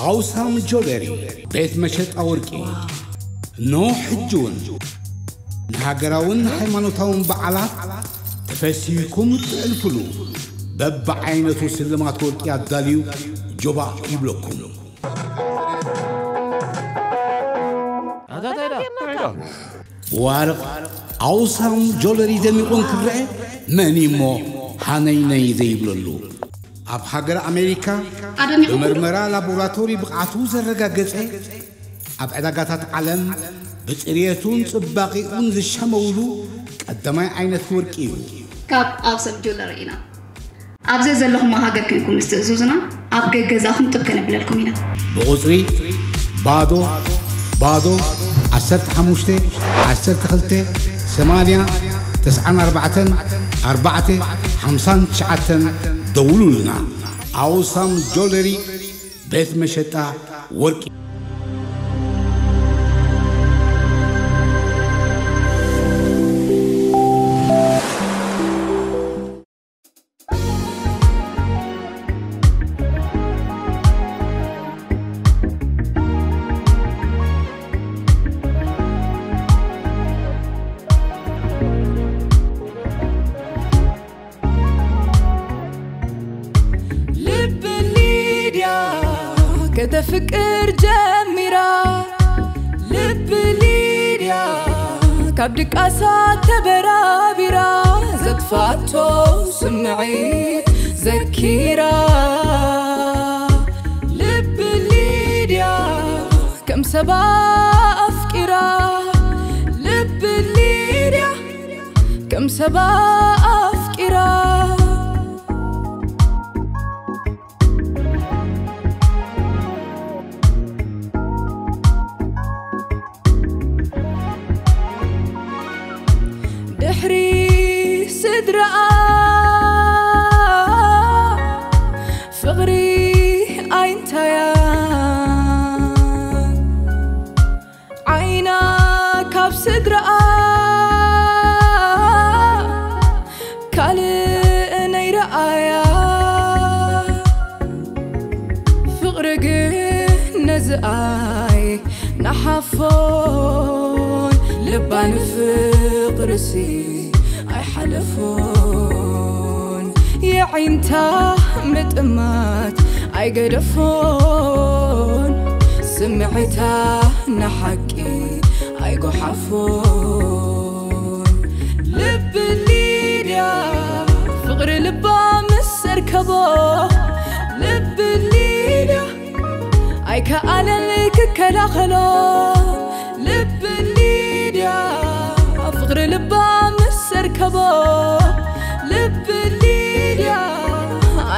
ኣውሳም ጆለሪ ቤት መሸጣ ወርቂ። ኖ ሕጂ እውን ንሃገራውን ሃይማኖታውን በዓላት ተፈሲህኩም እትዕልፍሉ በብዓይነቱ ስልማት ወርቂ ኣዳልዩ ጆባ ይብለኩም። ብዋርቕ ኣውሳም ጆለሪ ደሚቑ እንትረአ መን እሞ ሃነይነይ ዘይብለሉ? ኣብ ሃገር ኣሜሪካ ኣደሚቑ ብመርመራ ላቦራቶሪ ብቕዓቱ ዘረጋገጸ፣ ኣብ ዕዳጋታት ዓለም ብጽርየቱን ጽባቒኡን ዝሸመውሉ ቀዳማይ ዓይነት ወርቂ እዩ። ካብ ኣውሳም ጆለሪ ኢና። ኣብ ዘዘለኹሞ ሃገር ኮይንኩም ምስ ትእዝዙና ኣብ ገገዛኹም ጥብ ከነብለልኩም ኢና። ብቑጽሪ ባዶ ባዶ ዓሰርተ ሓሙሽተ ዓሰርተ ክልተ ሰማንያ ተስዓን ኣርባዕተን ኣርባዕተ ሓምሳን ትሽዓተን ደውሉልና። ኣውሳም ጆለሪ ቤት መሸጣ ወርቂ። ልብ ሊድያ ከተፍቅር ጀሚራ፣ ልብ ሊድያ ካብ ድቃሳ ተበራቢራ፣ ዘጥፋቶ ስምዒት ዘኪራ፣ ልብ ሊድያ ከም ሰባ ኣፍቂራ፣ ልብ ሊድያ ከም ሰባ ኣፍቂራ። ድሕሪ ስድራኣ ፍቕሪ ኣይንታያ፣ ዓይና ካብ ስድራኣ ካልእ ነይረኣያ። ፍቕሪ ግን ነዝኣይ ነሓፎን፣ ልባ ንፍቕርሲ ኣይሓለፎን። የዒንታ ምጥማት ኣይገደፎን፣ ስምዒታ ንሓቂ ኣይጎሓፎን። ልብ ሊድያ ፍቕሪ ልባ ምስ ኣርከቦ፣ ልብ ሊድያ ኣይከኣለን ክከላኸሎ። ልብ ሊድያ ፍቕሪ ልባ ምስ ኣርከቦ፣ ልብ ሊድያ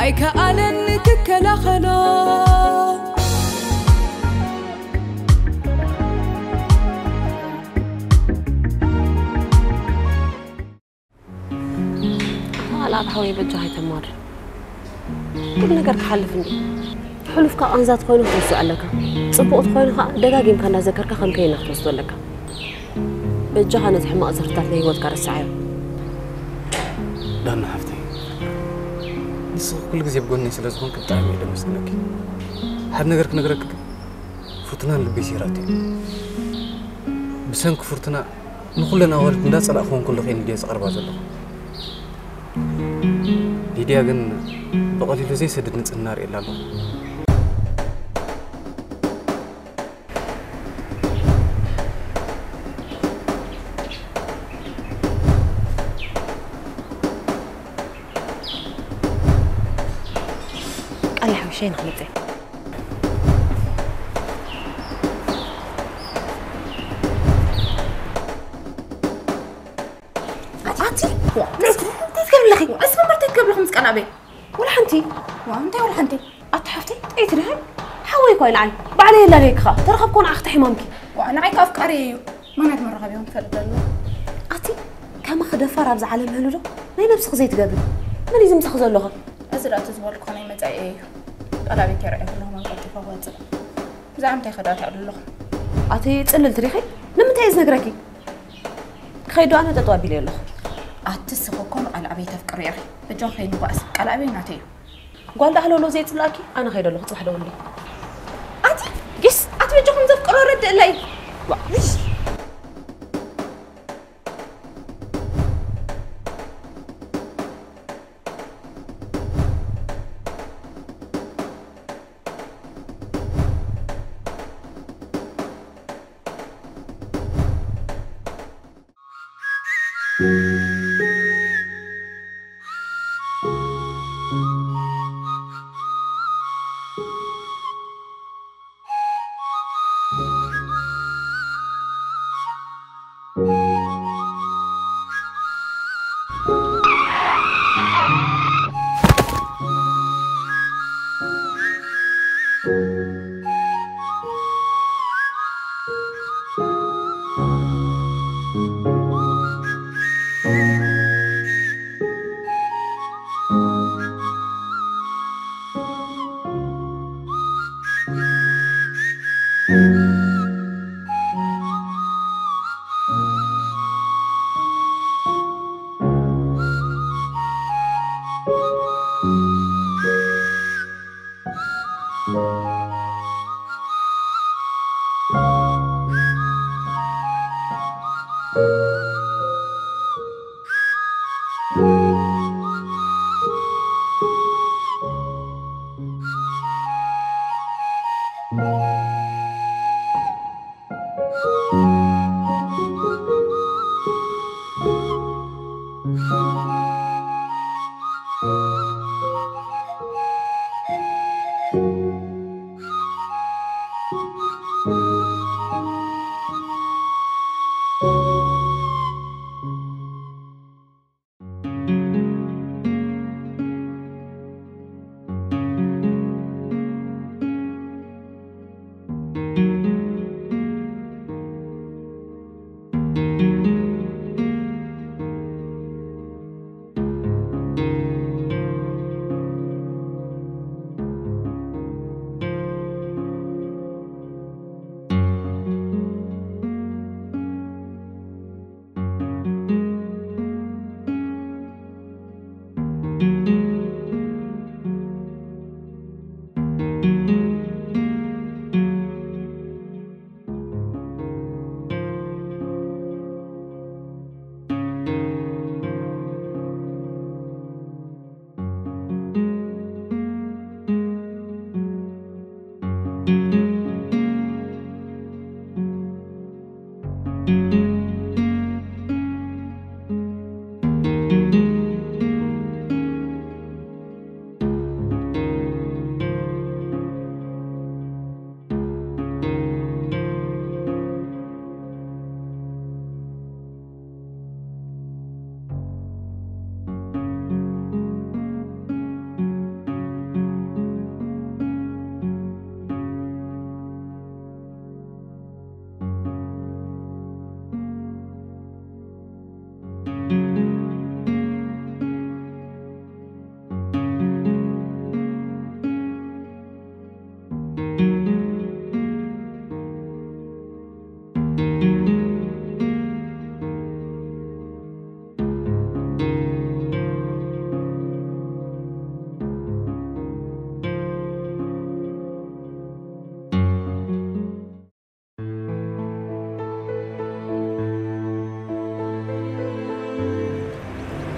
ኣይከኣለን ክከላኸሎ። ኣልኣብ ሓወይ በጃኻ ኣይተማርር። ኩሉ ነገር ክሓልፍ እንዲ። ሕሉፍካ ቃንዛ ተኾይኑ ክትርስዖ ኣለካ። ጽቡቕ ተኾይኑ ኸኣ ደጋጊምካ እናዘከርካ ከም ከይና ክትወስዶ ኣለካ። በጃኻ ነቲ ሕማቕ ዝኽርታት ናይ ህይወትካ ረስዓዮ። ዳና ሓፍተይ፣ ንስኺ ኩሉ ግዜ ብጎነይ ስለ ዝኾንኪ ብጣዕሚ እየ ደመስግነኪ። ሓደ ነገር ክነግረኪ ግን፣ ፍርቱና ንልበይ ስይራቶ እዩ። ብሰንኪ ፍርቱና ንኹለን ኣዋልድ እንዳጸላእክወን ከለኹ እየ ንሊድያ ዝቐርባ ዘለኹ። ሊድያ ግን ብቐሊሉ ዘይሰድድ ንጽህና ርእየላ ኣለኹ። ቃል ሓውሸይ ንኽመጽእ። ኣቲ፣ ኣቲ፣ እንታይ ትገብሪ ኣለኺ? እስኪ እምበር እንታይ ትገብሪ ኣለኺ ምስ ቃል ኣበይ? ወላ ሓንቲ። ዋ፣ እንታይ ወላ ሓንቲ? ኣቲ ሓፍተይ፣ ጥይቲ ዲኺ? ሓወይ እኳ ይልዓል። ባዕለይ የላልየኪ ኸኣ። ተረኸብኩ ንዓኺ እንታይ ሕማምኪ? ዋ፣ ንዓይ ከኣ ኣፍቃሪየይ እዩ። ምኽንያት መራኸቢኦም ክፈልጥ ኣለዎ። ኣቲ፣ ከማኺ ደፋር ኣብዚ ዓለም ህሉ ዶ? ናይ ነብስኺ ዘይትገብሪ። መን እዩ ዝምሳኺ ዘሎ ኸ? እዚ ደኣ እቲ ዝበልኩ ናይ መጻኢ እዩ። ቃል ኣበይ ከይረኣኹ ኣለኹ፣ መን ቀልጢፈ ክወጽእ። ብዛዕባ እንታይ ከ ደኣ ትዕልሉ ኣለኹ? ኣቲ ጽልልቲ ዲኺ? ንምንታይ እየ ዝነግረኪ? ክኸይድ ዶ ኣነ ጠጠው ኣቢለ ኣለኹ። ኣቲ እስኺ እኮ ንቃል ኣበይ ተፍቅሪ ኢኺ። በጃኺ ከይንጓዓዝ። ቃል ኣበይ ናተይ እዩ። ጓል ደኣ ሃለውለው ዘየጽልኣኪ? ኣነ ከይደ ኣለኹ፣ ጽባሕ ደውልለይ። ትእለይ።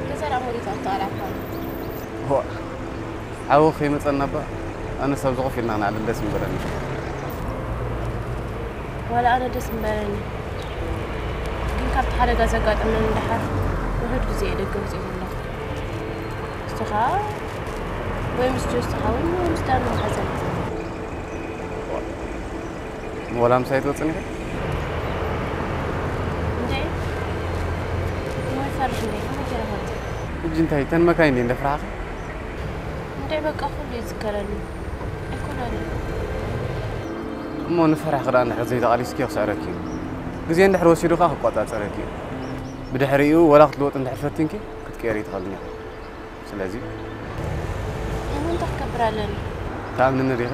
ገዛ ደኣ ሞሊኻ ክትኣላካ። ሆ፣ ሓዊ ከይመጸና እባ፣ ኣነስ ኣብዚ ኮፍ ኢልና ክንዓልል ደስ ምበለኒ። ዋላ ኣነ ደስ ምበለኒ። ግን ካብቲ ሓደጋ ዘጋጠመኒ ደሓር ውሑድ ግዜ እየ ደገ ወጺኤ ዘለኹ። ንሱ ኸኣ ወይ ምስ ጆስ ትኸውን ወይ ምስ ዳኒ ሓዘን። ዋላ ምሳይ ትወጽን ኢኺ? እንዴ? እሞ ይፈርሕ እንዴ? ከመይ ገይረ ክወጽእ? ሕጂ እንታይ እተን መካይን እንዴ እንደፍርሓኺ? እንዴ በቃ ኩሉ ይዝከረኒ። ኣይኮነን። እሞ ንፍርሒ ክዳን እንድሕር ዘይተቓሊስኪ ክስዕረኪ እዩ። ግዜ እንድሕር ወሲዱ ከኣ ክቆጻጸረኪ እዩ። ብድሕሪኡ ወላ ክትልወጥ እንድሕር ፈቲንኪ ክትቅየሪ ትኽእልኒ ኢኺ። ስለዚ እሞ እንታይ ክገብር ኣለኒ? ትኣምንኒ ዲኺ?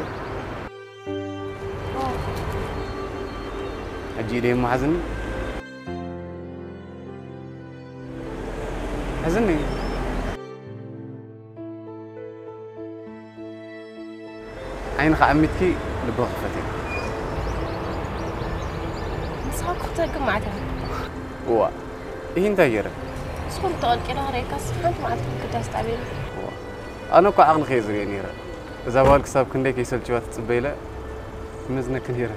ኦ። ሕጂ ኢደይ እሞ ሓዝኒ። ሕዝኒ። ዓይንኺ ዓሚትኪ ልቢ ክፈት። ንስኻ ክትህግም ማዕተ እዋ፣ ይህ እንታይ ገይረ? ንስኹም ተቐልቂለ ክርእየካስ ሓንቲ መዓልቲ ግዳስ ጣብየሉ። እዋ፣ ኣነ እኮ ዓቕሊ ከየ ዝርእየ ነይረ። እዛ ጓል ክሳብ ክንደይ ከይሰልችዋ ትጽበ ኢለ ይመዝነኪ ነይረ።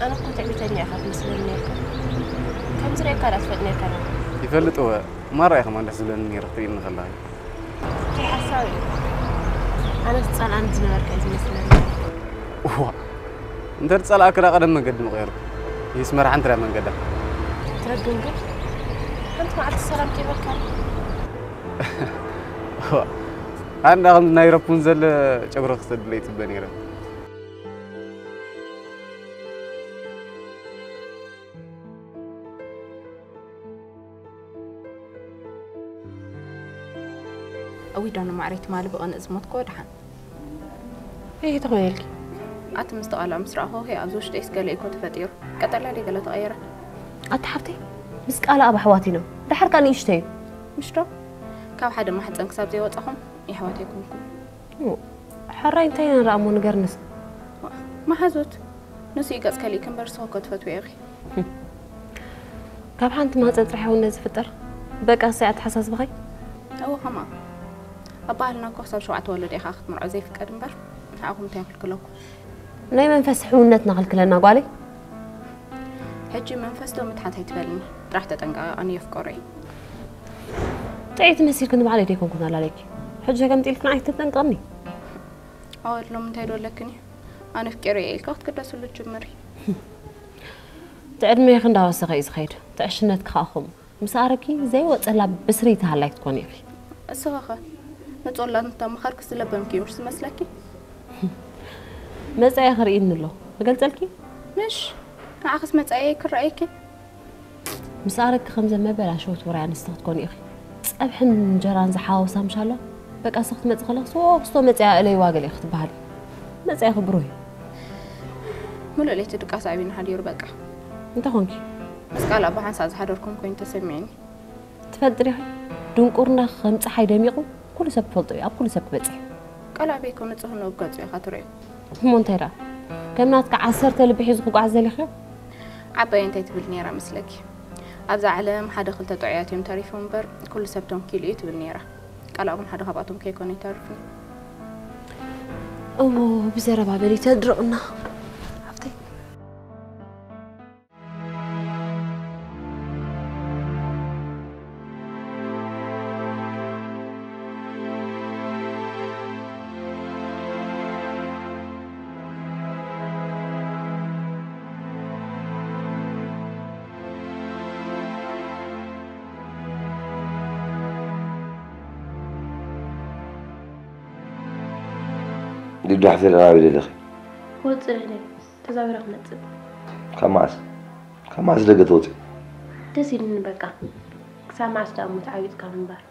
ኣነ እኮ ትዕቢተኛ ኢኻ ትመስለኒ ነርካ። ከም ዝርእየካ ዳ ትፈልጥ ነርካ ዶ? ይፈልጥ እወ፣ ማራ ኢኻ ማን ደስ ዝብለኒ ነይረ ክትርእይኒ ከለኺ። እንታይ ሓሳብ እዩ? ኣነ ዝጸልኣኒ ዝነበርካ እዩ ዝመስለኒ። እዋ፣ እንተ ዝጸላእክ ዳ ቀደም መንገዲ ምቐየርኩ። ይስመር ሓንቲ ዳ መንገዳ። ትረግም ግን ሓንቲ መዓልቲ ሰላም ከይበልካ እዋ፣ ኣንዳ ከም ናይ ረፑን ዘለ ጨጉሪ ክሰድለ ይጽበ ነይረ። እዊ ዳኑ ማዕረይ ትማሊ ብቕንእ ዝሞትኮ ድሓን ይህ ተኾነልኪ ኣቲ ምስ ተቓልዖ ምስ ረኣኹ ከ ኣብዚ ውሽጢ ስገለ እኮ ተፈጢሩ ቀጠልያ ደይ ገለ ተቐየረ ኣቲ ሓፍተይ ምስ ቃል ኣብ ኣሕዋት ኢና ድሓር ካ ንእሽተይ እዩ ምሽ ዶ ካብ ሓደ ማሕፀን ክሳብ ዘይወፃኹም የሕዋት ኣይኮንኩም ሕራይ እንታይ ኢና ንረኣሞ ንገርንስ መሓዙት ንሱ ይገፅ ከሊእክ እምበር ስኸ እኮ ትፈትዎ ኢኺ ካብ ሓንቲ ማፀ ጥራሕ እውን ነዚ ፍጠር በቃ ሳይ ኣተሓሳስብኸይ እዎ ከማ ኣብ ባህልና እኮ ክሳብ ሸውዓተ ወለዶ ኢኻ ክትምርዖ ዘይፍቀድ እምበር ንዓኹም እንታይ ክልክለኩም ናይ መንፈስ ሕውነት ናኽልክለና ጓለይ ሕጂ መንፈስ ዶ ምትሓት ኣይትበልኒ ጥራሕ ተጠንቀቐ ኣነ የፍቀሮ እዩ ጥዕይቲ መሲልክኒ ባዕለይ ደይኮንኩን ኣላለኪ ሕጂ ከምጢልክን ዓይነት ተጠንቀቕኒ ኣወድሎም እንታይ ዶ ኣለክኒ ኣነ ፍቂረ እየ ኢልካ ክትግደስሉ ጅምሪ ትዕድሜኺ እንዳወሰኸ እዩ ዝኸይድ ትዕሽነትኪ ከዓ ከምኡ ምስ ኣረኪ ዘይወፀላ ብስርይቲ ሃላይ ክትኮኒ ኢኺ እስኸኸ ንፆላት እንተመኸርክ ዝለበምኪ ምሽ ዝመስለኪ መፃኢ ክርእይኒ ኣሎ ክገልፀልኪ ምሽ ንዓኽስ መፃኢ ክረኣየኪ ምስ ኣረኪ ከም ዘመበላሸወት ውራይ ኣንስቲ ክትኮኒ ኢኺ ፀብሕን እንጀራን ዝሓዋውሳ ምሻሎ በቃ ስኽ ትመፅእ ከለኽ ሶስቶ መፅያ እለይዋ ገለ ክትበሃል መፅያ ክብሩ እዩ ሙሉእ ለይቲ ድቃስ ኣቢና ሓዲሩ በቃ እንታይ ኮንኪ ምስ ቃል ኣቦ ሓንሳእ ዝሓደርኩም ኮይኑ ተሰሚዕኒ ትፈልጢ ዲኺ ድንቁርና ከም ፀሓይ ደሚቑ ኩሉ ሰብ ትፈልጦ እዩ ኣብ ኩሉ ሰብ ክበፅሕ እዩ ቃል ኣበይ ኮ ንፅህንኡ ብገፁ ኢኻ ትርእዩ እሞ እንታይ ደኣ ከም ናትካ ዓሰርተ ልቢ ሒዙ ክጓዓዝ ዘሊኽዮ ዓባይ እንታይ ትብል ነይራ መስለኪ ኣብዛ ዓለም ሓደ ክልተ ጥዑያት እዮም ተሪፎም እምበር ኩሉ ሰብ ተንኪሉ እዩ ትብል ነይራ ቃልኣ እውን ሓደ ካብኣቶም ከይኮነ ይተርፍኒ እሞ ብዘረባ በሊ ተድርቕና ሓፍተይ ሊዱ ሓፍተይ ደኣ ናበይ ደለኺ? ክወፅእ ኢለ ተዛዊረ ክመፅእ። ካብ መዓስ? ካብ መዓስ ደገ ትወፂ? ደስ ኢልኒ በቃ። ክሳብ መዓስ ደኣ እሞ ተዓዊፅካ ምንባር።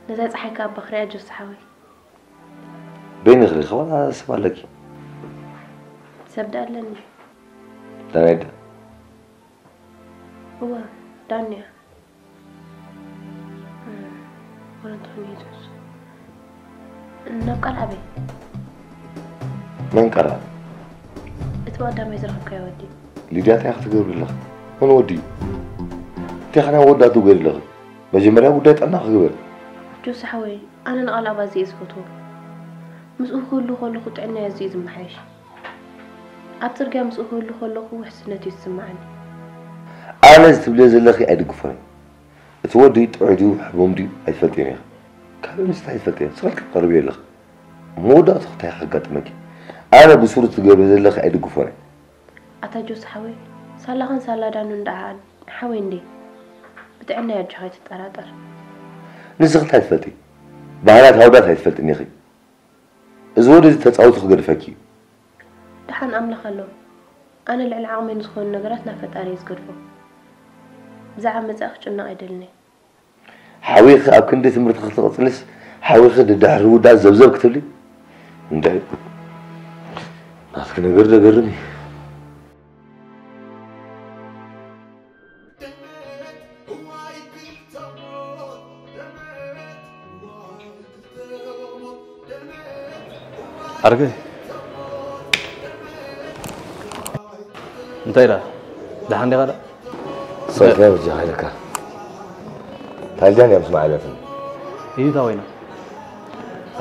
ነዛ ፀሓይ ከዓ እባ ክሪኣ ጆሲ ሓወይ። በይንኺ ርኢኺ ዋላ ሰብ ኣለኪ? ሰብ ደኣ ኣለኒ። ዳናይት ደኣ? እወ ዳንያ። ወረንቶኒ የሱስ ናብ ቃል ኣበይ መን ቀራ? እቲ ብቐዳማይ ዝረኸብካዮ ወዲ ሊድያ እንታይ ክትገብሪ ኣለኺ? መን ወዲ እዩ? እንታይ ከ ናብ ወዳቱ ገይሩ ኣለኺ? መጀመርያ ጉዳይ ጥዕና ክግበር። ጆሲ ሓወይ ኣነ ንቓል ኣባ ዝየ ዝፈትዎ ምስኡ ክህሉ ከለኹ ጥዕናይ ኣዝዩ እዩ ዝመሓየሽ ኣብ ፅርግያ ምስኡ ክህሉ ከለኹ ውሕስነት እዩ ዝስምዓኒ ኣነ እዚ ትብልዮ ዘለኺ ኣይድግፎን እየ። እቲ ወዲ ጥዑይ ድዩ ሕሙም ድዩ ኣይትፈልጥዮን ኢኺ። ካበይ ምስቲ ኣይትፈልጥዮን ስቕልኪ ትቐርብዮ ኣለኺ። መወዳእትኺ እንታይ ከጋጥመኪ ኣነ ብሱሩ ትገብሪ ዘለኺ ኣይድግፎን እየ። ኣታ ጆሲ ሓወይ ሳላኻን ሳላ ዳኑን ደኣ ሓወይ እንዴ ብጥዕናይ ኣጆኻ ኣይትጠራጠር። ንስኺ እንታይ ትፈልጢ? ባህላት ኣወዳት ኣይትፈልጥን ኢኺ። እዚ ወዲ እዚ ተጻዊቱ ክገድፈኪ እዩ። ደሓን ኣምላኽ ኣሎ ኣነ ልዕሊ ዓቕመይ ንዝኾኑ ነገራት ናብ ፈጣሪ እየ ዝገድፎ። ብዛዕባ መጻኢ ክጭነቕ ኣይደልን እየ። ሓዊኺ ኣብ ክንዲ ትምህርትኺ ክትቕጽልስ ሓዊኺ ንድሕሪ ውዳእ ዘብዘብ ክትብሊ? እንድዒ ናትኪ ነገር ዘገርም እዩ። ኣረገ እንተ እንታይ ደኣ? ደሓን ዲኻ ደኣ? ሰልካ በጃኻ ኢለካ። ታልጃን እያ ምስ መዓለፍን። እዩ እታ ኮይና።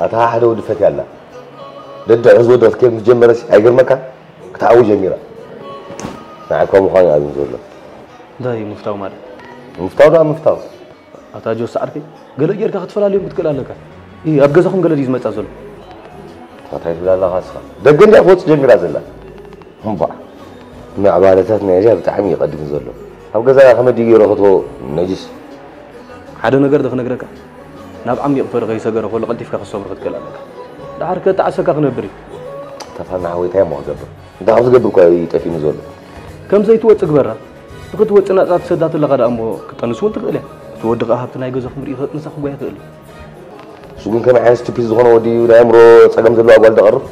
ኣታ ሓደ ወዲ ፈትያ ኣላ። ደድሕሪ ዝወደት ከይድ ምስ ጀመረሲ ኣይገርመካን? ክትዓዊ ጀሚራ። ንዓካ ምዃኑ እዩ ኣብን ዘሎ። እንታይ እዩ ምፍታው ማለት? ምፍታው ደኣ ምፍታው። ኣታ ጆስ ዓርከይ፣ ገለ ጌርካ ክትፈላልዮም ክትክእል ኣለካ። እ፣ ኣብ ገዛኹም ገለ ድዩ ዝመጻ ዘሎ? እንታይ ትብል ኣለኻ እስኻ? ደገ እንድያ ክትወጽእ ጀሚራ ዘላ። እምቧ። ምዕባለታት ናይ እዚኣ ብጣዕሚ እዩ ቀዲሙ ዘሎ። ኣብ ገዛና ከመይ ድዩ ገይሩ ክትቦ ነጅስ? ሓደ ነገር ዶ ክነግረካ? ናብ ዓሚቕ ፍቕሪ ከይሰገረ ከሎ ቀልጢፍካ ክትሰብሮ ክትክእል ኣለካ። ደሓር ከተዓሰካ ክነብር እዩ። ተፋና ሓወይ፣ እንታይ እሞ ክገብር? እንታይ ከም ዝገብር እኳ እዩ ጠፊኑ ዘሎ። ከም ዘይትወጽእ ግበራ። ንኽትወጽእ ናጻ ትሰዳ ተለኻ ደኣ እሞ ክትጠንስ እውን ትኽእል እያ። እቲ ወዲ ከኣ ሃብቲ ናይ ገዛኹም ርእዩ ከጥንሳ ክጓየ ይኽእል እዩ። እሱ ግን ከመይ ዓይነት ስቱፒድ ዝኾነ ወዲ እዩ፣ ናይ ኣእምሮ ጸገም ዘለዋ ጓል ደቐርብ?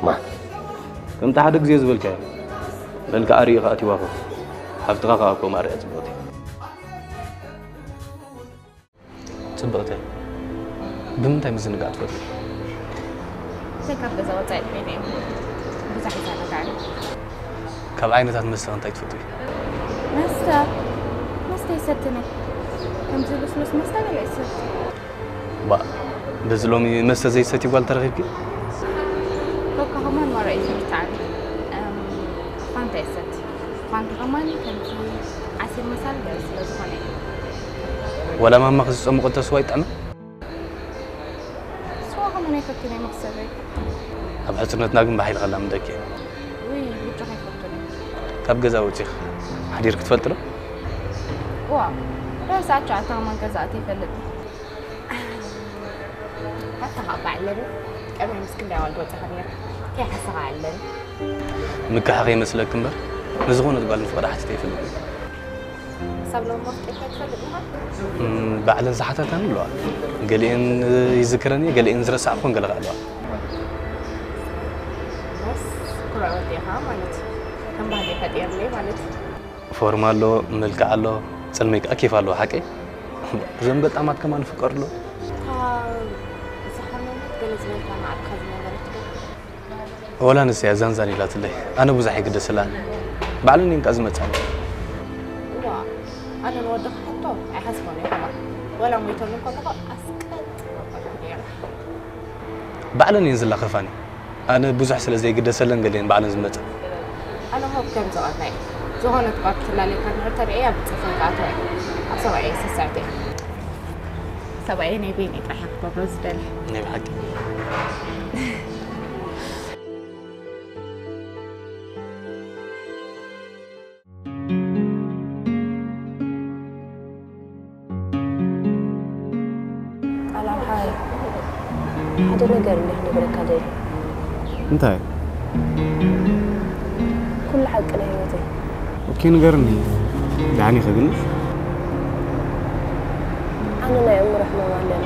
ማ። ከምቲ ሓደ ግዜ ዝበልካዮ፣ መልክዓ ርእዩ ከኣ ትዋኸብ። ሃብትኻ ከኣ ከምኣ ርእያ ጽብቕቲ። ጽብቕቲ። ብምንታይ ምዝንጋዕ ትፈትዊ? እንታይ ካብ ገዛ ወጻኢ ኮይነ እየ ብዙሕ ይዘናጋዕ እየ። ካብ ዓይነታት መስተ እንታይ ትፈትዊ? መስተ? መስተ ይሰትን እየ። ከምዚ ልስሉስ መስተ ገለ ይሰቲ። ባእ፣ በዚ ሎሚ መስተ ዘይትሰቲ ጓል ተረኺብኪ? ኮካ ከማን ማራ እዩ ዝምርትዓኒ። እም፣ ፋንታ ይሰቲ። ፋንታ ከማን ከምቲ ዓሲር መሳል ገለ ስለ ዝኾነ እዩ። ወላ ማማኺ ዝጸምቖቶ ስዋ ይጥዕመ? ስዋ ከማን ኣይፈቱን እየ መኽሰበይ። ኣብ ሕጽነትና ግን ብሓይሊ ከላምደኪ እየ። ውይ፣ ብጃኻ ኣይፈቱን እየ። ካብ ገዛ ወጺኺ ሓዲርኪ ትፈልጢ ዶ? እዋ፣ ዳርሳ ኣቻ ኣታ ከማን ገዛ ኣትየ ይፈልጥ። ኣታ ኸኣ በዓል ለሚ፣ ቀዳማይ ምስ ክንደይ ኣዋልድ ወጺኻ ነይርካ? ከይሓሰኻ ኣለኒ። ምክሓ ከይመስለኪ እምበር፣ ንዝኾነት ጓል ንፍቕሪ ሓቲተ ኣይፈልጥን። ክሳብ ሎሚ ኣፍቂርካ ትፈልጥ ኢኻ? እም፣ ባዕለን ዝሓታታኒ ኣለዋ። ገሊአን ይዝክረን እየ፣ ገሊአን ዝረሳዕኩን ገለ ከኣ ኣለዋ። በስ፣ ኩሩዕ ወዲ ኢኻ ማለት እዩ። ከም ባህገይ ፈጢርለይ ማለት እዩ። ፎርም ኣሎ፣ መልክዕ ኣሎ፣ ጽልመይ ከኣ ኬፍ ኣለዎ፣ ሓቀይ? እዘን በጣማት ከማን ፍቀር ኣሎ። እታ ዝሓመመት ገለ ዝበልካ ማዕርካ ዝነበረት ዶ? ወላ ንሳ እያ ዛንዛን ኢላትለይ። ኣነ ብዙሕ ኣይግደሰላን። ባዕለን እየን ከኣ ዝመጻኒ። እዋ፣ ኣነ ንወድኻ ሕቶ ኣይሓስቦን እየ ከማን። ወላ ሞይተሉ እንከለኹ ኣስቀጥ መበልኩ ነይረ። ባዕለን እየን ዝላኸፋኒ። ኣነ ብዙሕ ስለ ዘይግደሰለን ገሊአን ባዕለን ዝመጻ። ኣነ ሆፕ ከም ዝቐና እየ። ዝኾነት ጓል ክትላለየካ እንድሕር ተርእየ ኣብ ጽልፈን ክኣትዋ እየ። ኣብ ሰብኣየይ ስስዕቲ እየ። ሰብኣየይ ናይ በይነይ ጥራሕ እየ ክገብሮ ዝደሊ። ናይ ብሓቂ። ቃል ኣብ ሓ-፣ ሓደ ነገር እንዲያ ክነግረካ ደልየ። እንታይ? ኩሉ ሓቂ ናይ ህይወተይ። ኦኬ፣ ንገርኒ። ደሓን ኢኺ ግን? ኣነ ናይ ኣእምሮ ሕማም ኣለኒ።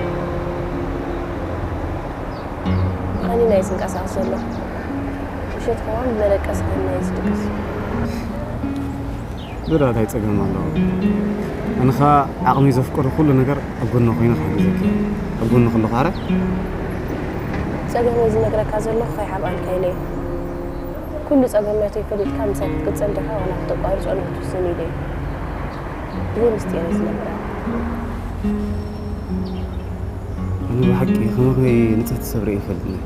ኣነ ናይ ዝንቀሳቐስ ዘሎ። ምሸት ከማን ብመደቀሲ ከማን ናይ ዝድቅስ። ብራታይ ጸገም ኣለዎ። ኣነ ኸኣ ዓቕሚ ዘፍቅዶ ኩሉ ነገር ኣብ ጎኒ ኮይነ ክሕግዘኪ። ኣብ ጎኒ ከለኹ ኣረ። ጸገመይ ዝነግረካ ዘለኹ ከይሓብኣልካ ኢለ እየ። ኩሉ ጸገማተይ ፈሊጥካ ምሳይ ክትቅጽል ዲኻ ዋላ ክተቋርጾ ንክትውስን ኢለ እየ። ብዘይ ምስጢር እየ ዝነግረካ። ኣነ ብሓቂ ከማኺ ንጽህቲ ሰብ ርእየ ኣይፈልጥን እየ።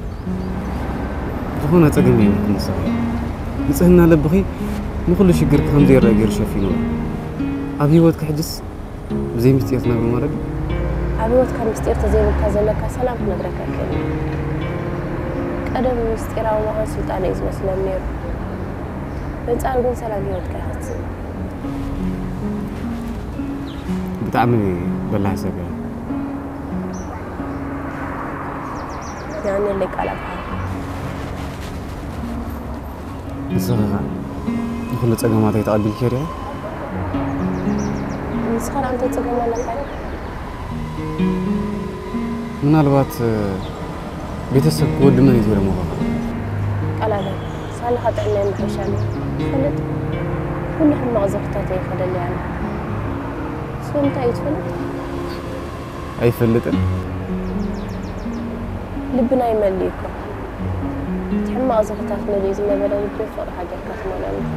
ዝኾነ ጸገም የብልክን ንስኺ። ንጽህና ልብኺ ንኹሉ ሽግርኪ ከም ዘይረአ ገይሩ ሸፊንዎ። ኣብ ህይወትኪ ሕጅስ ብዘይ ምስጢር ትነብሪ ማለት ድዩ? ኣብ ህይወትካ ምስጢር ተዘይብልካ ዘለካ ሰላም ክነግረካ ኣይክእልን እየ። ቀደም ምስጢራዊ ምዃን ስልጣነ እዩ ዝመስለኒ ነይሩ። በንጻሩ ግን ሰላም ህይወትካ ኢኻ ትስእን። ብጣዕሚ በላሒ ሰብ እያ። የቐንየለይ ቃል ኣፍካ። ንስኺ ኸኣ ንኹሉ ጸገማተይ ተቐቢልክዮ ዲኺ? ንስኻ ደኣ እንታይ ጸገም ኣለካ? ምናልባት ቤተሰብ ክወዲ መን እዩ ተይሎምኻ? ቃላበይ፣ ሳልኻ ጥዕናይ ምሕሻለይ። ትፈልጥ፣ ኩሉ ሕማቕ ዘኽታተይ ይኸደለይ ኣነ። ስለምንታይ እዩ ትፈልጥ? ኣይፈልጥን። ልብና ይመልእ እኮ። እቲ ሕማቕ ዘኽታት መሊኡ ዝነበረ ልቢ ፍቕሪ ሃገርካ ትመልኦ ኣለኻ።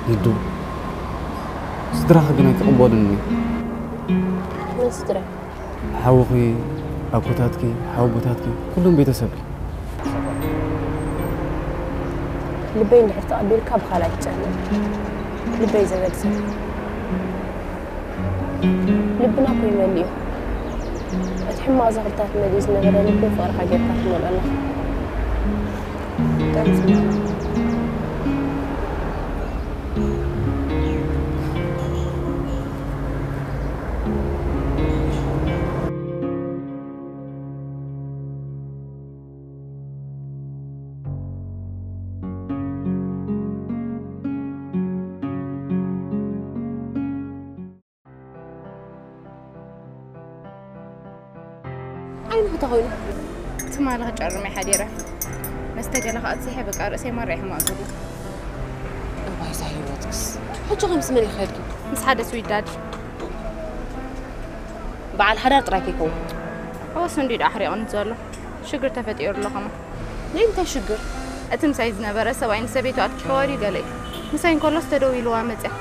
ግዱ ስድራኺ ግን ኣይትቕበሉኒ። ምን ስድራ? ሓውኺ፣ ኣቦታትኪ፣ ሓወቦታትኪ፣ ኩሎም ቤተሰብኪ። ልበይ እንድሕር ተቐቢልካ ብኻልእ ኣይትጨነቕ። ልበይ ዘበል ሰብ። ልብና እኮ ይመልእ እዩ። እቲ ሕማቕ ዝኽርታት መሊኡ ዝነበረ ልቢ ፍቕርኻ ጌርካ ትመልኦ ኣለኻ። ዓይንኺ ተኾይኑ ትማሊ ክጨርም ሓዲረ መስተ ገለ ከኣ ኣብዚሐ በቃ ርእሰይ ማራ ሕማቕ ዝብሎ። እዋይ እዛ ህይወትስ ሕጂ ከምስ መን ይኸድኪ? ምስ ሓደ ስዊዳድ በዓል ሓዳር ጥራይ ከይከውን ኣወስ እንዲ ዳ ኣሕሪቕኒ ዘሎ ሽግር ተፈጢሩ ኣሎ ከማ። ናይ እንታይ ሽግር? እቲ ምሳይ ዝነበረ ሰብኣይ ንሰበይቱ ኣትኪኸዋ ድዩ ገለ እዩ። ምሳይ እንከሎስ ተደዊልዋ መፅያ።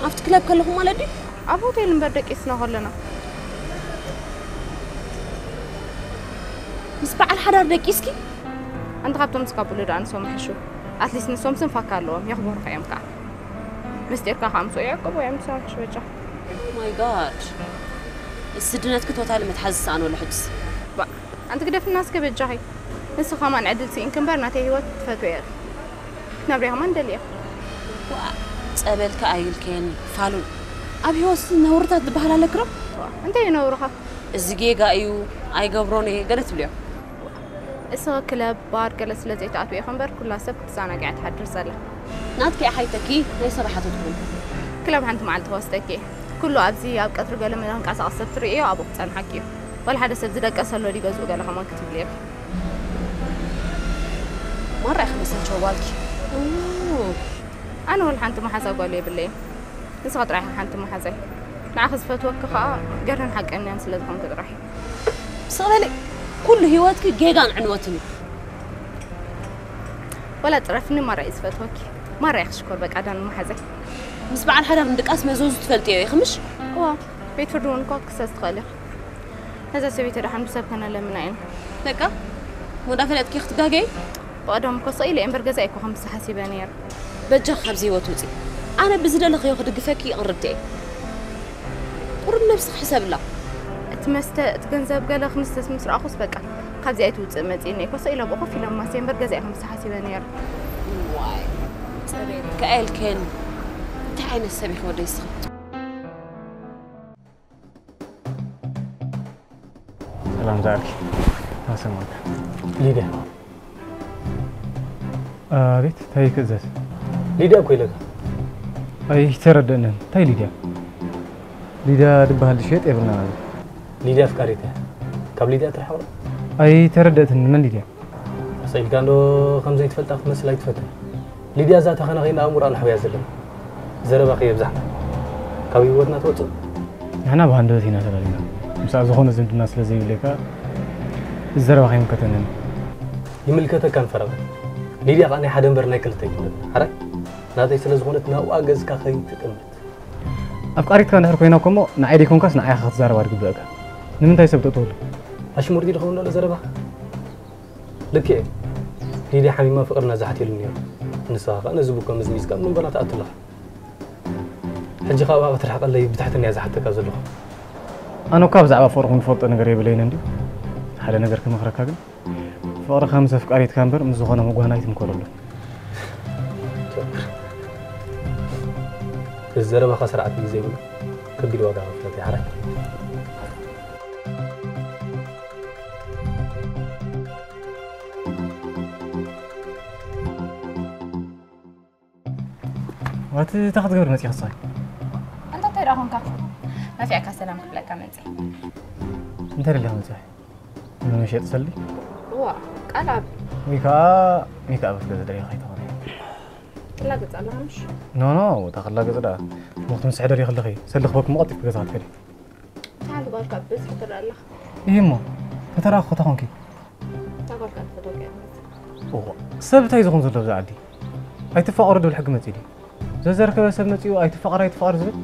ኣብቲ ክለብ ከለኹም ማለት ድዩ? ኣብ ሆቴል እምበር ደቂስና ከለና። ምስ በዓል ሓዳር ደቂስኪ? ኣንቲ ካብቶም ስካቡሉ ደኣ ንሶም ይሕሹ። ኣትሊስት ንሶም ስም ፋካ ኣለዎም የኽብሩኻ እዮም ከዓ። ምስጢርካ ከዓ ምስኡ ይዕቅቡ እዮም ንሶም ይሕሹ በጃ። ማይ ጋድ፣ ስድነትኪ ቶታሊ መትሓዚ ዝሰኣነሉ ሕጅስ። ባ ኣንቲ ግደፍና እስከ በጃኺ። ንሱ ከማን ዕድል ስኢንኪ እምበር ናተይ ህይወት ትፈትዎ ኢኺ። ክትነብሪ ከማን ደሊ ኢኺ። ዋ፣ ጸበልኪ ኣይልከየኒ ፋሉል። ኣብ ህይወትሲ ነውርታት ዝበሃል ኣለኪ ዶ? እንታይ እዩ ነውርኻ? እዚ ጌጋ እዩ ኣይገብሮን እየ ገለ ትብልዮ። እስኺ ክለብ ባር ገለ ስለ ዘይትኣትዊ ኢኺ እምበር ኩላ ሰብ ክትዘናግዕ ትሓድር ዘላ። ናትኪ ሓይተኪ ናይ ሰብ ሓተትኩም። ክለብ ሓንቲ መዓልቲ ክወስደኪ እየ። ኩሉ ኣብዚ ኣብ ቀትሪ ገለ መንቀሳቐሲ ሰብ ትርእዮ ኣብኡ ክጸንሓኪ እዩ። ዋላ ሓደ ሰብ ዝደቀሰ ኣሎ ድዩ ገዝኡ ገለ ከማን ክትብሊ ኢኺ። ማራ ኢኺ መሰልቸው ጓልኪ። ኣነ ወላ ሓንቲ መሓዛ ጓል የብለይን። ንስኻ ጥራሕ ኢኻ ሓንቲ መሓዛይ። ንዓኺ ዝፈትወኪ ከኣ ገርን ሓቀኛን ስለ ዝኾንኪ ጥራሕ እዩ። ስቕ በሊ። ኩሉ ህይወትኪ ጌጋን ዕንወትን እዩ። ወላ ጥረፍኒ ማራ እዩ ዝፈትወኪ። ማራ ኢኺ ሽኮር በቃ ዳኒ መሓዛይ። ምስ በዓል ሓዳር ምድቃስ መዘዙ ትፈልጥዮ ኢኺ ምሽ? እዋ ቤት ፍርዲ እውን እኳ ክሰስ ትኽእል ኢኺ። ነዛ ሰበይቲ ደሓን ብሰብ ከነለምና ኢና። በቃ ወዳ ፈለጥኪ ክትጋገይ? ብቐደም እኮ ስቕ ኢለ እየ እምበር ገዛኢ እኮ ከምዚ ሓሲበ ነይረ። በጃኺ ካብዚ ህይወት ውፂ። ኣነ ብዝደለኽዮ ክድግፈኪ ይቕርብቲ እየ። ቁሩብ ነብስኺ ሕሰብላ። እቲ መስተ እቲ ገንዘብ ገለ ክንስተስ ምስ ረኣኹስ በቃ ካብዚ ኣይትውፅእ መፂእኒ እኮ ስቕ ኢለ ብኡ ኮፍ ኢለ ማስየ እምበር ገዛኢ ከምዚ ሓሲበ ነይረ። ዋይ ፀበልካ ኣየልከየኒ። እንታይ ዓይነት ሰብ ኢኺ ወደይ እስኺ? ሰላም ዛርኪ ኣሰማካ ሊድያ። ኣቤት፣ እንታይ ክእዘዝ? ሊድያ እኮ ኢለካ። ኣይተረደእንን። እንታይ ሊድያ? ሊድያ ድበሃል ድሸጥ የብልና ማለት። ሊድያ ኣፍቃሪት እያ። ካብ ሊድያ ትርሓቕ ዶ? ኣይተረደእትን። መን ሊድያ? ተሰኢልካ እንዶ ከም ዘይትፈልጣ ክትመስል ኣይትፈትን። ሊድያ እዛ ተኸናኺና ኣእምሮኣ ንሕውያ ዘለና። ዘረባ ከየብዛሕና። ካብ ህይወትና ትወፅእ። ንሕና ብሃንደበት ኢና ተላሊና። ምስኣ ዝኾነ ዝምድና ስለ ዘይብለይ ከኣ እዚ ዘረባ ከይምልከተንን። ይምልከተካን ፈረቐ። ሊድያ ከኣ ናይ ሓደ እምበር ናይ ክልተ ኣይኮነትን። ሓራይ ናተይ ስለ ዝኾነት ናብኣ ገጽካ ከይትጥምት። ኣፍቃሪትካ እንድሕር ኮይና እኮ እሞ ንዓይ ደይኮንካስ ንዓይ ኢኻ ክትዛረባ ዝግበእካ። ንምንታይ ሰብ ተእትወሉ? ኣሽሙር ድዩ ዝኸውን ዘሎ ዘረባኻ? ልክዕ እዩ። ሊድያ ሓሚማ ፍቕርና ዝሓትየሉ ነይሩ። ንስኻ ከኣ ነዚ ቡኮ ምዝሚዝካ ኣብ መንጎና ትኣቱ ኣለኻ። ሕጂ ካብ ኣብኣ ክትርሕቀለይ ብትሕትና እየ ዝሓተካ ዘለኹ። ኣነ እኳ ብዛዕባ ፍቕርኹም ዝፈልጦ ነገር የብለይን እንድዩ። ሓደ ነገር ክመኽረካ ግን፣ ፍቕርኻ ምስ ኣፍቃሪትካ እምበር ምስ ዝኾነ መጓህና ኣይትምከረሉ። እዚ ዘረባኻ ስርዓት እዩ ዘይብሉ። ከቢድ ዋጋ ከፍለካ እየ ሓራይ። ዋት እንታይ ክትገብሪ መፂኻ ንስኺ? ኣንታ እንታይ ደኣ ኾንካ? ናፊዕካ ሰላም ክብለካ መፂ። እንታይ ደሊኻ መፂኻ? ንመሸጢ ሰልዲ? እዋ፣ ቃል ኣብ። ወይ ከዓ ሜክኣፕ ክትገዝእ ደሊኻ ከይትኾነ? ትላገፅ ኣለኻ ምሽ? ኖ፣ ኖ፣ እታ ክላገፅ ደኣ። እሞ ክትምስሒ ደሊኺ ከለኺ፣ ሰልዲ ክበኪ እሞ ቀልጢፍኪ ገዛ ክትከዲ። ሓንቲ ጓል ካብ ብዝሒ ትረአ ኣለኻ። እሂ እሞ፣ ተተረኣኹ ከታ ኾንኪ? እታ ጓል ካብ ትፈትወካ እያ ትመስል። እዋ፣ ሰብ እንታይ ዝኹን ዘሎ ኣብዚ ዓዲ? ኣይትፋቐሩ ድብል ሕጊ መፂኡ ድዩ? ዘዘርከበ ሰብ መጺኡ ኣይትፋቐር ኣይትፋቐር ዝብል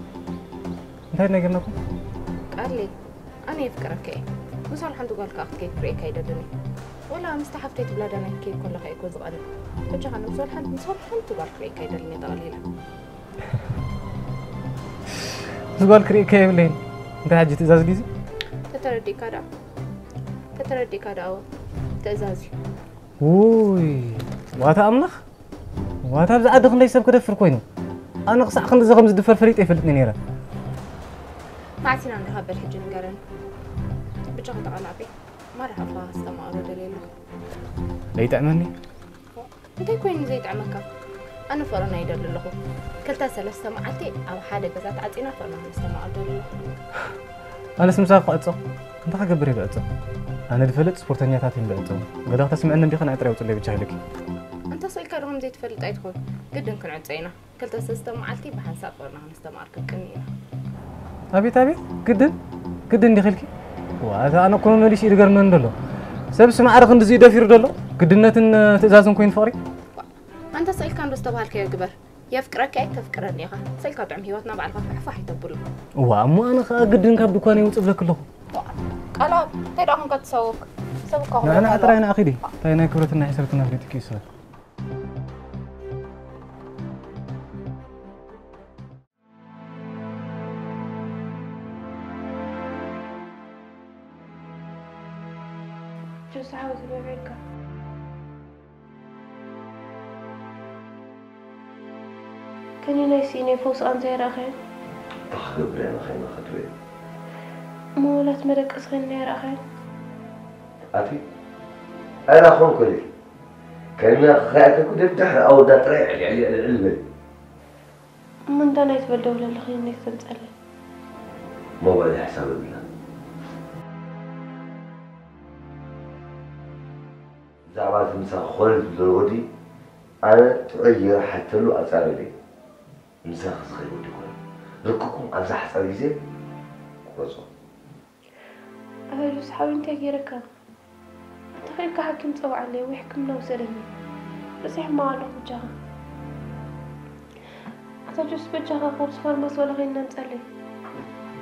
እንታይ ነጊርናኩም? ቃሌ፣ ኣነ የፍቅረካ እየ። ምስ ወላ ሓንቲ ጓል ከዓ ክትከይድ ክርእየካ ኣይደልን እየ። ወላ ምስታ ሓፍተይ ትብላ ዳናይ ክትከይድ ከለኻ እየ እኮ ዝቐንእ። በጃኻ ኣነ ምስ ወላ ሓንቲ ምስ ወላ ሓንቲ ጓል ክርእየካ ኣይደልን እየ ጠቕሊለ። ምስ ጓል ክርእየካ የብለይን። እንታይ ሕጂ ትእዛዝ ድዩ እዚ? ተተረዲእካ ደኣ ተተረዲእካ ደኣ ትእዛዝ እዩ። ውይ ዋታ ኣምላኽ ዋታ ኣብዚ ዓዲ ክንደይ ሰብ ክደፍር ኮይኑ ኣነ ክሳዕ ክንድዚ ከም ዝድፈር ፈሊጠ ይፈልጥኒ ነይረ። ማዕሲና እንድኻ በል ሕጂ ንገረኒ። ብቻ ከተቐናቤ ማራ ሓፍኻ ክስተማቕሮ ደልየ ኣለኹ። ለይጥዕመኒ እንታይ ኮይኑ ዘይጥዕመካ? ኣነ ፍቕርና ይደሊ ኣለኹ። ክልተ ሰለስተ መዓልቲ ኣብ ሓደ ገዛ ተዓፂና ፍቕርና ክንስተማቕር ደሊ ኣለኹ። ኣነስ ምሳኺ ክዕጾ እንታይ ክገብር እየ ዝዕጾ? ኣነ ዝፈልጥ ስፖርተኛታት እዮም ዝዕጾ። ገለ ክተስምዐኒ እንዲኺ ንዕጥር የውፅለይ ብቻ ኢለኪ። እንተ ስኢልካ ዶ ከም ዘይትፈልጥ ኣይትኹን። ግድን ክንዕጾ ኢና። ክልተ ሰለስተ መዓልቲ ብሓንሳብ ፍቕርና ክንስተማቕር ክንቅኒ ኢና። ኣቤት ኣቤት ግድን ግድን እንዲኺ ኢልኪ? ዋ እታ ኣነ እኮ መመሊሱ እዩ ዝገርመኒ ዘሎ። ሰብስ ማዕረ ክንድዚ እዩ ደፊሩ ዘሎ። ግድነትን ትእዛዝን ኮይኑ ፍቕሪ። ኣንተ ስኢልካ እንዶ ዝተባሃልካዮ ግበር። የፍቅረካ እየ ተፍቅረኒ ኢኻ። ስኢልካ ጥዑም ህይወትና ባዕልኻ ፋሕፋሕ ይተብሉ። እዋ እሞ ኣነ ኸኣ ግድን ካብ ድኳነይ ውጽእ ብለኪ ኣለኹ። ቀላብ እንታይ ደኣ ኮንካ ትሰውክ? ሰብ እኮ ንዕና ጥራይ ንኣኺዲ እንታይ ናይ ክብረትና ሕስረትና ፍሊጥኪ እዩ ሰብ። ጆስ ሓወይ ዝበልዕካ ከኒናይ ስኢነ ፈውስኣን ዘይረኣኸየን እንታይ ክገብር እየ ንኸይነ ክትብል እሞ ወላት መደቀስ ኸኒና ይረኣኸየን ኣቲ ኣይራኸውን ኮሊል ከኒና ክኸያከኩ ደድሕሪ ኣወዳ ጥራይ ዕልዕልዕልዕል በል እሞ እንዳ ናይ ትበል ደውለልኺ ነይ ክተምፀለይ ሞባይል ሕሳብ የብላን ብዛዕባ እቲ ምሳኺ ኮለል ዝብሎ ወዲ ኣነ ጥዑይ ገይረ ሓተሉ ኣፃረለይ ምሳኺ ዝኸይድ ወዲ ኮነ ርክኩም ኣብዛ ሓፃር ግዜ ቁረፆ ኣታ ጁስ ሓወይ እንታይ ገይረካ እንተኽኢልካ ሓኪም ፀውዓለይ ወይ ሕክምና ውሰደኒ ርእሰይ ሕማቕ ኣለኹ ብጃኻ ኣታ ጁስ በጃኻ ካብዚ ፋርማሲ ዋላ ኸይንና ምፀለይ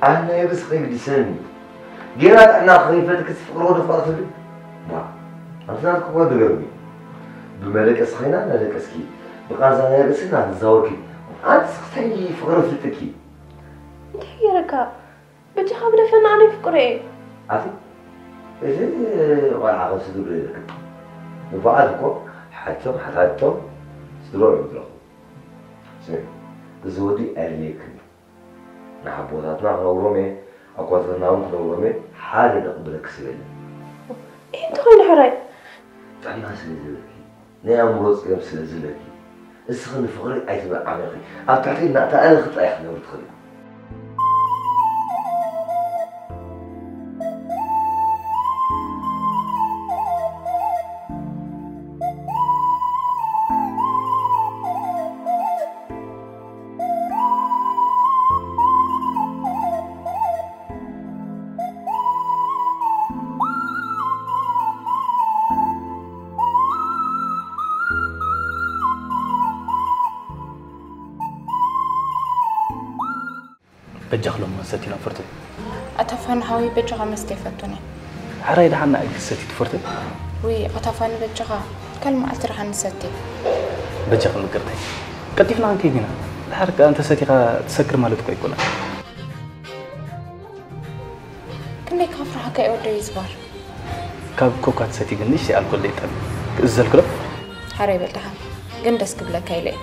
ኣነ የብስ ከይግድሰኒ ጌና ጥዕና ከይፈልጥ ክትፍቅሮ ዶ ፍቅሪ ትብል ዋ ኣንተ ናትኩ እኮ ዝገርም እዩ ብመደቀሲ ኸይና እናደቀስኪ ብቃንዛ ናይ ርእስና እናተዛወርኪ ኣንተ ስክታይ ፍቅሪ ፍልጥኪ እንታይ ገይረካ በጃኻ ግደፈና ኣነ ፍቅሮ እየ ኣቲ እዚ ቆልዓ ከም ስድሮ ይልክም ንፉዓት እኮ ሓቶም ሓታቶም ስድሮም እዮም ዝረኽቡ ስሚ እዚ ወዲ ኣየድልየክን እዩ ንሓቦታትና ክነብሮም እየ ኣኳትርና እውን ክነብሮም እየ ሓደ ደቕብለኪ ስበለ ይህ እንተኾይኑ ሕራይ ጥዕና ስለ ዝብለኪ ናይ ኣእምሮ ፀገም ስለ ዝብለኪ እስኺ ንፍቕሪ ኣይትበዓመኺ ኣብ ትሕቲ እናተኣለኺ ጥራይ ክትነብሪ ትኽእሊ በጃኽ ሎሚ ሰቲና ፍርቱይ። ኣታ ፋኒ ሓወይ በጃኻ መስተ ኣይፈቱን እየ። ሕራይ ደሓን ንኣይ ክትሰቲ ትፈርትይ? ውይ ኣታ ፋኒ በጃኻ ካልእ መዓልቲ ደሓን ንሰቲ። በጃኺ ምቅርተይ ቀልጢፍና ክንከይድ ኢና። ድሓር ከኣ እንተሰቲኻ ትሰክር ማለት እኮ ኣይኮነን። ክንደይ ከፍርሓካ እየ ወደይ ዝባር። ካብ ኮካ ትሰቲ ግን ንእሽተይ ኣልኮል ደይጠሚ ክእዘልክሎ? ሓራይ በል ደሓን ግን ደስ ክብለካ ኢለ እየ።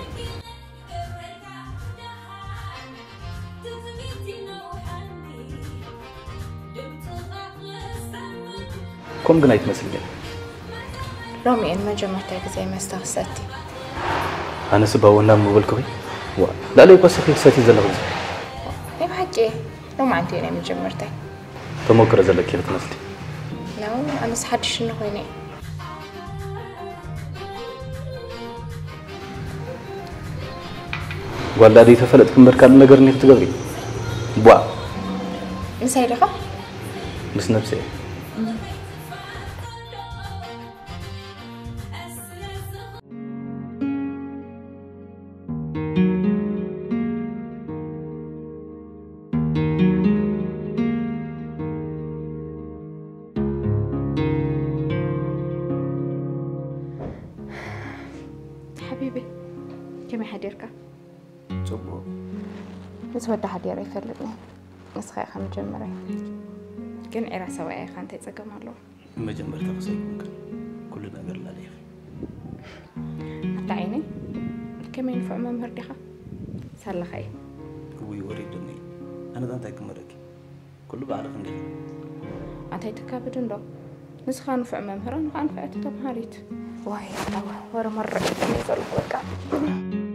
ከምኡ ግን ኣይትመስልን። ሎሚ እየን መጀመርታይ ግዜ መስተ ክሰቲ። ኣነስ እባ ወናም ምበልኩኺ። ዋ፣ ልዕለይ እኮ እስኺ ትሰትዪ ዘለኺ። ናይ ብሓቂ እየ። ሎማዓንቲ እዩ ናይ መጀመርታይ። ተመክሮ ዘለኪ ክትመስሊ። ነው ኣነስ ሓድሽ እንኾይነ እየ። ጓል ዳኣ ደይተፈለጥኪ እምበር ካልእ ነገር እኒኺ ትገብሪ። ቧዕ። ምሳይ ዲኻ? ምስ ነብሰይ እየ። ዝወዳሓ ገይረ ይፈልጥኒ። ንስኻ ኢኻ መጀመርያ። ግን ዒራ ሰብኣያ ኢኻ፣ እንታይ ጸገም ኣለዎ? መጀመርታ ክሰይኩንካ ኩሉ ነገር ላለ ኢኺ። ኣታ ዓይነይ፣ ከመይ ንፉዕ መምህር ዲኻ? ሳላኻ እየ። እውይ ወሪዱኒ። ኣነ እንታይ ክመረኪ? ኩሉ ባዕልኺ እንዲኺ። ኣንታይ ትካብድ እንዶ? ንስኻ ንፉዕ መምህር፣ ኣነ ኸዓ ንፍዕቲ ተምሃሪት። ዋይ ኣታ ወረ መረዕ ዘለኹ በቃ።